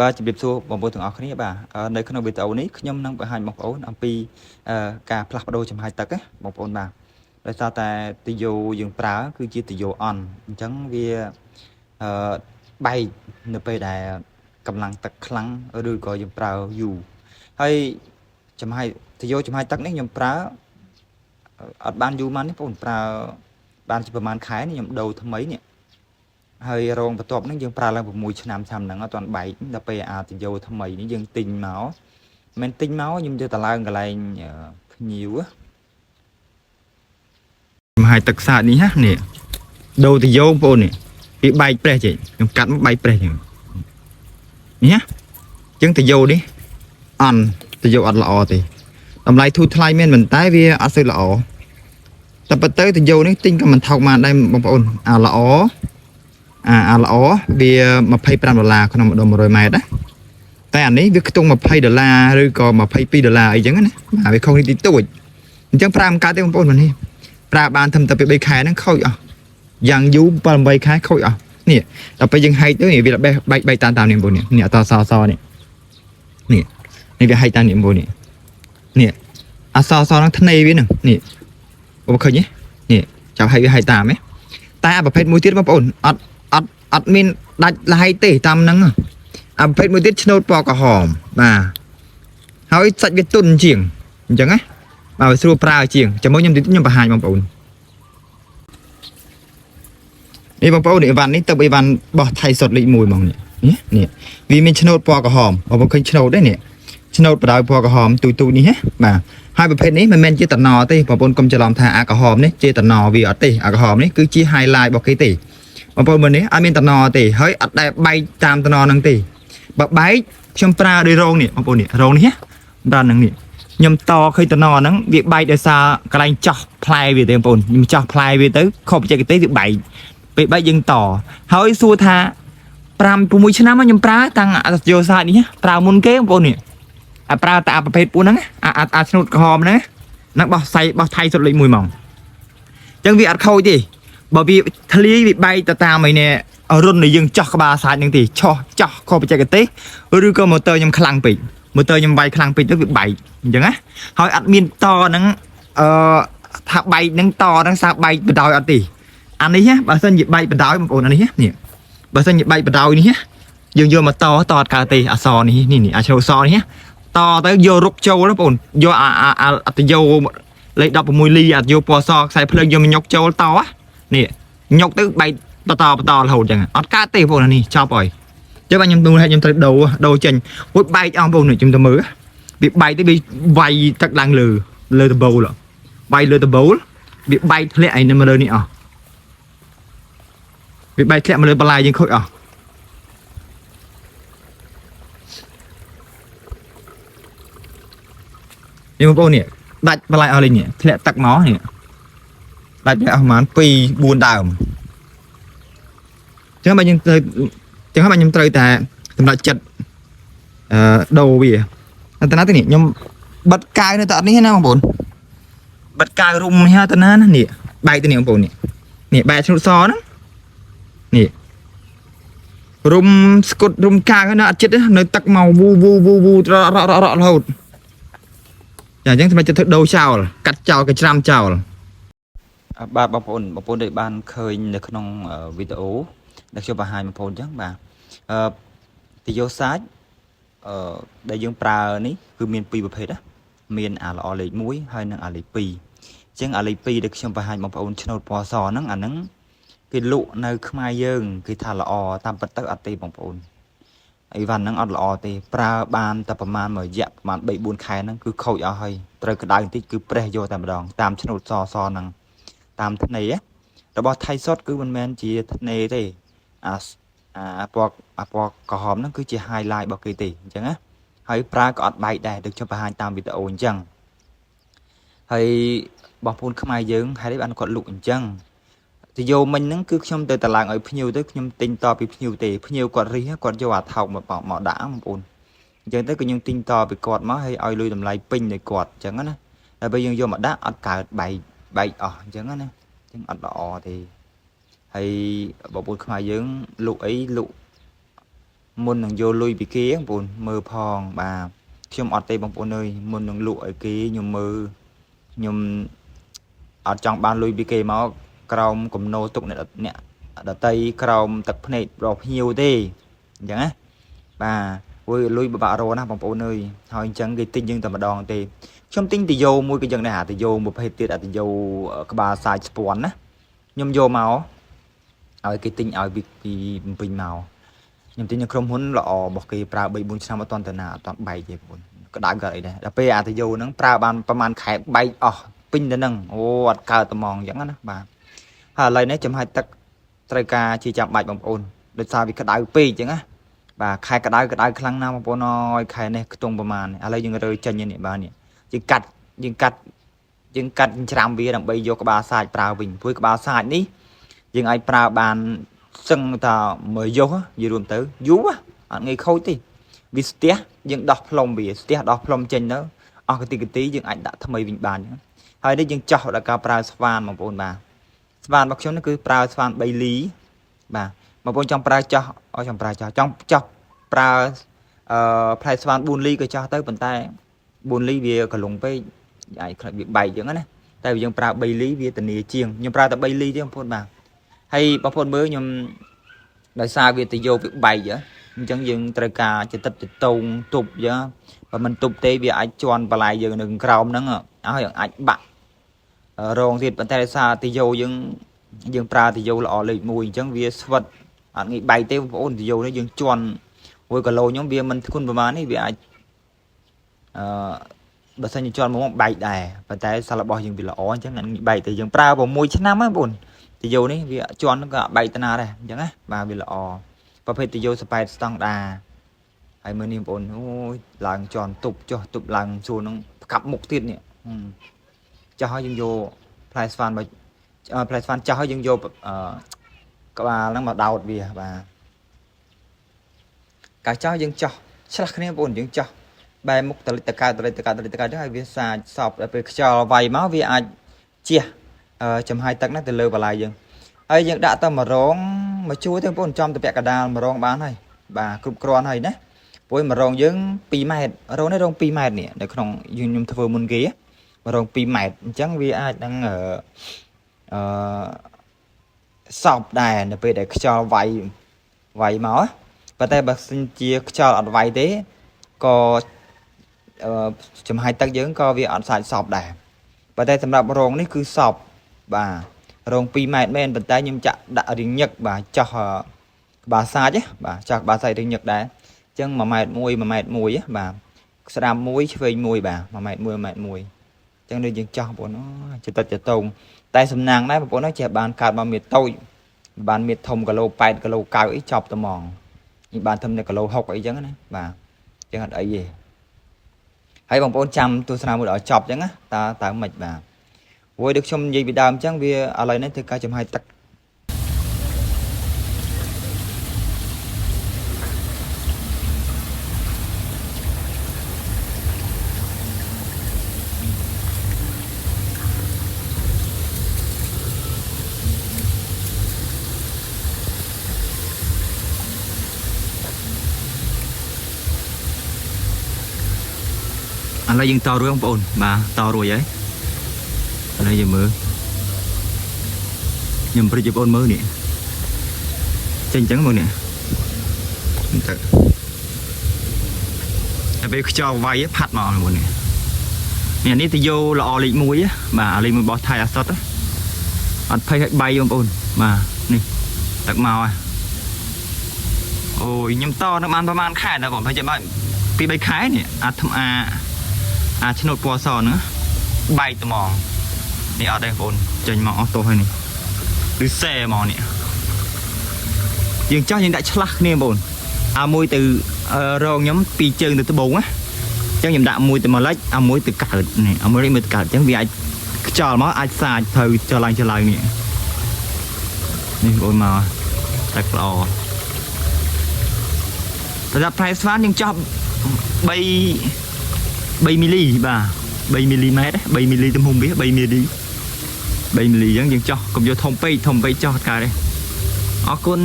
បាទជំរាបសួរបងប្អូនទាំងអស់គ្នាបាទនៅក្នុងវីដេអូនេះខ្ញុំនឹងបង្ហាញបងប្អូនអំពីការផ្លាស់ប្ដូរចំហាយទឹកណាបងប្អូនបាទដោយសារតែទុយោយើងប្រើគឺជាទុយោអន់អញ្ចឹងវាអឺបែកនៅពេលដែលកម្លាំងទឹកខ្លាំងឬក៏យើងប្រើយូរហើយចំហាយទុយោចំហាយទឹកនេះខ្ញុំប្រើអត់បានយូរម៉ាននេះបងប្អូនប្រើបានជាប្រហែលខែនេះខ្ញុំដូរថ្មីនេះ ហើយរោងបន្ទាប់ហ្នឹងយើងប្រើឡើង6ឆ្នាំឆ្នាំហ្នឹងអត់ទាន់បែកដល់ពេលអាតយោថ្មីនេះយើងទិញមកមិនទិញមកខ្ញុំយកទៅឡើងកន្លែងភ្ញៀវមហាទឹកសាកនេះណានេះដូរតយោបងប្អូននេះវាបែកប្រេះចេះខ្ញុំកាត់មកបែកប្រេះចឹងនេះណាចឹងតយោនេះអន់តយោអត់ល្អទេតម្លៃធូរថ្លៃមែនប៉ុន្តែវាអត់សូវល្អតែប៉ុន្តែតយោនេះទិញក៏មិនថោកមកដែរបងប្អូនអាល្អ អាល្អវា25ដុល្លារក្នុងម្ដុំ100ម៉ែត្រណាតែអានេះវាខ្ទង់20ដុល្លារឬក៏22ដុល្លារអីចឹងណាបាទវាខុសនេះតិចតួចអញ្ចឹងប្រើមិនកើតទេបងប្អូននេះប្រើបានត្រឹមតែពី3ខែហ្នឹងខូចអស់យ៉ាងយូរ7 8ខែខូចអស់នេះដល់ពេលយើងហែកទៅនេះវារបេះបែកបែកតាមតាមនេះបងប្អូននេះនេះអតសសនេះនេះនេះវាហែកតាមនេះបងប្អូននេះនេះអសសហ្នឹងធ្នេវាហ្នឹងនេះបងឃើញទេនេះចាប់ហែកវាហែកតាមហ៎តែអាប្រភេទមួយទៀតបងប្អូនអត់អត់អត់មានដាច់ឡាយទេតាមហ្នឹងអាប្រភេទមួយទៀតឆ្នូតពណ៌ក្រហមបាទហើយសាច់វាទុនជាងអញ្ចឹងណាបាទវាស្រួលប្រើជាងចាំមើលខ្ញុំតិចខ្ញុំបង្ហាញបងប្អូននេះបងប្អូននេះអីវ៉ាន់នេះទៅអីវ៉ាន់បោះថៃសុតលេខ1ហ្មងនេះនេះនេះវាមានឆ្នូតពណ៌ក្រហមបងប្អូនឃើញឆ្នូតទេនេះឆ្នូតបដៅពណ៌ក្រហមទូទូនេះណាបាទហើយប្រភេទនេះមិនមែនជាតំណទេបងប្អូនកុំច្រឡំថាអាក្រហមនេះជាតំណវាអត់ទេអាក្រហមនេះគឺជា highlight របស់គេទេ បងប្អូនមើលនេះអត់មានតំណទេហើយអត់ដែលបែកតាមតំណហ្នឹងទេបើបែកខ្ញុំប្រើដោយរោងនេះបងប្អូននេះរោងនេះណាប្រើហ្នឹងនេះខ្ញុំតឃើញតំណហ្នឹងវាបែកដោយសារកន្លែងចោះផ្លែវាទេបងប្អូនខ្ញុំចោះផ្លែវាទៅខុសបច្ចេកទេសវាបែកពេលបែកយើងតហើយសួរថា5 6ឆ្នាំខ្ញុំប្រើតាំងអត្តយោសាស្ត្រនេះណាប្រើមុនគេបងប្អូននេះអាប្រើតែអាប្រភេទពួកហ្នឹងណាអាអាអាឆ្នូតក្រហមហ្នឹងណាហ្នឹងបោះសៃបោះថៃសុទ្ធលេខ1ហ្មងអញ្ចឹងវាអត់ខូចទេ បើវាធ្លាយវាបែកទៅតាមអីនេះរុនដែលយើងចោះក្បាលសាច់ហ្នឹងទេឆោះចោះខុសបច្ចេកទេសឬក៏ម៉ូទ័រខ្ញុំខ្លាំងពេកម៉ូទ័រខ្ញុំវាយខ្លាំងពេកទៅវាបែកអញ្ចឹងណាហើយអត់មានតហ្នឹងអឺថាបែកហ្នឹងតហ្នឹងសាបែកបដ ாய் អត់ទេអានេះណាបើសិនជាបែកបដ ாய் បងប្អូនអានេះណានេះបើសិនជាបែកបដ ாய் នេះណាយើងយកមកតតអត់កើតទេអសនេះនេះនេះអាជ្រៅសនេះណាតទៅយករុកចូលណាបងប្អូនយកអាអាអាអត្តយោលេខ16លីអត្តយោពណ៌សខ្សែភ្លើងយកមកញុកចូលតណានេះ ញុកទៅបែកបន្តបន្តរហូតចឹងអត់កើតទេបងប្អូននេះចប់ហើយចឹងបាទខ្ញុំទូខ្ញុំត្រូវដូរដូរចេញមួយបែកអស់បងប្អូននេះខ្ញុំទៅមើលវាបែកទៅវាវាយទឹកឡើងលើលើដបូលវាយលើដបូលវាបែកធ្លាក់ឯនៅមកលើនេះអស់វាបែកធ្លាក់មកលើបន្លាយយើងខូចអស់នេះបងប្អូននេះដាច់បន្លាយអស់លេងនេះធ្លាក់ទឹកមកនេះដាច់ទៅអស់ប្រហែល2 4ដើម ចឹងបាទយើងត្រូវចឹងហើយបាទខ្ញុំត្រូវតែសម្រាប់ចិត្តអឺដូរវាតែណាទេនេះខ្ញុំបិទកាវនៅតែអត់នេះណាបងប្អូនបិទកាវរុំនេះទៅណាណានេះបែកទៅនេះបងប្អូននេះនេះបែកឆ្នុតសហ្នឹងនេះរុំស្គុតរុំកាវនៅអត់ចិត្តទេនៅទឹកមកវូវូវូវូរករករករហូតចាអញ្ចឹងសម្រាប់ចិត្តធ្វើដូរចោលកាត់ចោលកច្រាំចោលបាទបងប្អូនបងប្អូនដែលបានឃើញនៅក្នុងវីដេអូដែលខ្ញុំបង្ហាញបងប្អូនអញ្ចឹងបាទអឺទុយោសាច់អឺដែលយើងប្រើនេះគឺមានពីរប្រភេទណាមានអាល្អលេខ1ហើយនិងអាលេខ2អញ្ចឹងអាលេខ2ដែលខ្ញុំបង្ហាញបងប្អូនឆ្នូតពណ៌សហ្នឹងអាហ្នឹងគេលក់នៅខ្មែរយើងគេថាល្អតាមពិតទៅអត់ទេបងប្អូនអីវ៉ាន់ហ្នឹងអត់ល្អទេប្រើបានតែប្រហែលមួយរយៈប្រហែល3 4ខែហ្នឹងគឺខូចអស់ហើយត្រូវក្តៅបន្តិចគឺប្រេះយកតែម្ដងតាមឆ្នូតសសហ្នឹងតាមធ្នេរបស់ថៃសុតគឺមិនមែនជាធ្នេទេអាអាពណ៌អាពណ៌ក្រហមហ្នឹងគឺជា highlight របស់គេទេអញ្ចឹងណាហើយប្រើក៏អត់បែកដែរដូចខ្ញុំបង្ហាញតាមវីដេអូអញ្ចឹងហើយបងប្អូនខ្មែរយើងហេតុអីបានគាត់លក់អញ្ចឹងទៅយកមិញហ្នឹងគឺខ្ញុំទៅតឡើងឲ្យភ្ញៀវទៅខ្ញុំទិញតពីភ្ញៀវទេភ្ញៀវគាត់រិះគាត់យកអាថោកមកមកដាក់បងប្អូនអញ្ចឹងទៅគឺខ្ញុំទិញតពីគាត់មកហើយឲ្យលុយតម្លៃពេញនៃគាត់អញ្ចឹងណាតែបើយើងយកមកដាក់អត់កើតបែកបែកអស់អញ្ចឹងណាអញ្ចឹងអត់ល្អទេហើយបងប្អូនខ្មែរយើងលក់អីលក់ មុននឹងយកលុយពីគេបងប្អូនមើលផងបាទខ្ញុំអត់ទេបងប្អូនអើយមុននឹងលក់ឲ្យគេខ្ញុំមើលខ្ញុំអត់ចង់បានលុយពីគេមកក្រោមគំនោទុកអ្នកអ្នកដតីក្រោមទឹកភ្នែករបស់ភ្ញៀវទេអញ្ចឹងណាបាទព្រោះលុយពិបាករកណាស់បងប្អូនអើយហើយអញ្ចឹងគេទិញយើងតែម្ដងទេខ្ញុំទិញតយោមួយក៏យ៉ាងដែរអាតយោប្រភេទទៀតអាតយោក្បាលសាច់ស្ពាន់ណាខ្ញុំយកមកឲ្យគេទិញឲ្យពីពេញមកខ្ញុំទិញនៅក្រុមហ៊ុនល្អរបស់គេប្រើ3 4ឆ្នាំអត់ទាន់ទៅណាអត់ទាន់បែកទេបងប្អូនក្តៅក៏អីដែរដល់ពេលអាតយោហ្នឹងប្រើបានប្រហែលខែបែកអស់ពេញទៅហ្នឹងអូអត់កើតត្មងអញ្ចឹងណាបាទហើយឥឡូវនេះចំហាយទឹកត្រូវការជាចាំបាច់បងប្អូនដោយសារវាក្តៅពេកអញ្ចឹងណាបាទខែក្តៅក្តៅខ្លាំងណាស់បងប្អូនអើយខែនេះខ្ទង់ប្រហែលឥឡូវយើងរើចេញនេះបាទនេះយើងកាត់យើងកាត់យើងកាត់ច្រាំវាដើម្បីយកក្បាលសាច់ប្រើវិញព្រោះក្បាលសាច់នេះយើងអាចប្រើបានសឹងថាមួយយុះនិយាយរួមទៅយូរអត់ងាយខូចទេវាស្ទះយើងដោះផ្លុំវាស្ទះដោះផ្លុំចេញទៅអស់កតិកទីយើងអាចដាក់ថ្មីវិញបានហើយនេះយើងចោះដល់ការប្រើស្វានបងប្អូនបាទស្វានរបស់ខ្ញុំនេះគឺប្រើស្វាន3លីបាទបងប្អូនចង់ប្រើចោះអចង់ប្រើចោះចង់ចោះប្រើអឺផ្លែស្វាន4លីក៏ចោះទៅប៉ុន្តែ4លីវាកលុងពេកអាចខ្លាចវាបែកអញ្ចឹងណាតែយើងប្រើ3លីវាធានាជាងខ្ញុំប្រើតែ3លីទេបងប្អូនបាទហើយបងប្អូនមើលខ្ញុំដោយសារវាទៅយកវាបែកអញ្ចឹងយើងត្រូវការចិត្តទឹកតងទប់អញ្ចឹងបើមិនទប់ទេវាអាចជន់បន្លែយើងនៅក្រោមហ្នឹងហើយអាចបាក់រងទៀតប៉ុន្តែដោយសារតយោយើងយើងប្រើតយោល្អលេខ1អញ្ចឹងវាស្វិតអត់ងាយបែកទេបងប្អូនតយោនេះយើងជន់1គីឡូខ្ញុំវាមិនធ្ងន់ប្រហែលនេះវាអាចអឺបើសិនជាជន់មកបែកដែរប៉ុន្តែសារបស់យើងវាល្អអញ្ចឹងអត់ងាយបែកទេយើងប្រើ6ឆ្នាំហ្នឹងបងប្អូនតយោនេះវាជន់ក៏បែកតាណាដែរអញ្ចឹងណាបាទវាល្អប្រភេទតយោសប៉ែតស្តង់ដាហើយមើលនេះបងប្អូនអូយឡើងជន់ទប់ចុះទប់ឡើងសួរនឹងផ្កាប់មុខទៀតនេះចោះហើយយើងយកផ្លែស្វានមកផ្លែស្វានចោះហើយយើងយកអឺក្បាលហ្នឹងមកដោតវាបាទកាចោះយើងចោះឆ្លាស់គ្នាបងប្អូនយើងចោះបែរមុខតលិចតកើតតលិចតកើតតលិចតកើតទៅហើយវាសាចសពដល់ពេលខ្យល់វាយមកវាអាចជះចំហាយទឹកហ្នឹងទៅលើបន្លែយើងហើយយើងដាក់ទៅមួយរងមួយជួរទេបងប្អូនចំទៅពាក់កដាលមួយរងបានហើយបាទគ្រប់គ្រាន់ហើយណាព្រោះមួយរងយើង2ម៉ែត្ររងនេះរង2ម៉ែត្រនេះនៅក្នុងយើងខ្ញុំធ្វើមុនគេមួយរង2ម៉ែត្រអញ្ចឹងវាអាចនឹងអឺអឺសពដែរនៅពេលដែលខ្យល់វាយវាយមកប៉ុន្តែបើសិនជាខ្យល់អត់វាយទេក៏ចំហាយទឹកយើងក៏វាអត់សាច់សពដែរប៉ុន្តែសម្រាប់រងនេះគឺសពបាទរង2ម៉ែត្រមែនប៉ុន្តែខ្ញុំចាក់ដាក់រៀងញឹកបាទចោះក្បាលសាច់បាទចោះក្បាលសាច់រៀងញឹកដែរអញ្ចឹង1ម៉ែត្រ1 1ម៉ែត្រ1បាទស្ដាំមួយឆ្វេងមួយបាទ1ម៉ែត្រ1ម៉ែត្រ1អញ្ចឹងដូចយើងចោះបងប្អូនចិត្តចតងតែសំណាងដែរបងប្អូនចេះបានកើតមកមានតូចបានមានធំគីឡូ8គីឡូ9អីចប់ត្មងនេះបានធំនៅគីឡូ6អីចឹងណាបាទអញ្ចឹងអត់អីទេហើយបងប្អូនចាំទស្សនាមួយដល់ចប់អញ្ចឹងណាតើតើមិនបាទព្រោះដូចខ្ញុំនិយាយពីដើមអញ្ចឹងវាឥឡូវនេះធ្វើការចំហាយទឹកឥឡូវយើងតរួចបងប្អូនបាទតរួចហើយឥឡូវយើងមើលខ្ញុំព្រិចបងប្អូនមើលនេះចេញអញ្ចឹងមកនេះទៅតែពេលខ្យល់វាយផាត់មកបងប្អូននេះនេះនេះទៅយកល្អលេខ1បាទលេខ1របស់ថៃអាសុតអត់ភ័យឲ្យបាយបងប្អូនបាទនេះទឹកមកអូយខ្ញុំតនឹងបានប្រហែលខែដែរបងប្រហែលជាបាន2 3ខែនេះអាធំអាអាឆ្នោតពណ៌សហ្នឹងបែកត្មងនេះអត់ទេបងប្អូនចេញមកអស់ទោសហើយនេះឬសែហ្មងនេះយើងចោះយើងដាក់ឆ្លាស់គ្នាបងប្អូនអាមួយទៅរងខ្ញុំពីរជើងទៅត្បូងណាអញ្ចឹងខ្ញុំដាក់មួយទៅមកលិចអាមួយទៅកើតនេះអាមួយនេះមួយទៅកើតអញ្ចឹងវាអាចខ្យល់មកអាចសាចត្រូវចុះឡើងចុះឡើងនេះនេះបងប្អូនមកទឹកល្អសម្រាប់ផ្លែស្វានយើងចោះ3 3មីលីបាទ3មីលីម៉ែត្រ3មីលីទំហំវា3មីលី3មីលីអញ្ចឹងយើងចោះកុំយកធំពេកធំពេកចោះអត់កើតទេអរគុណ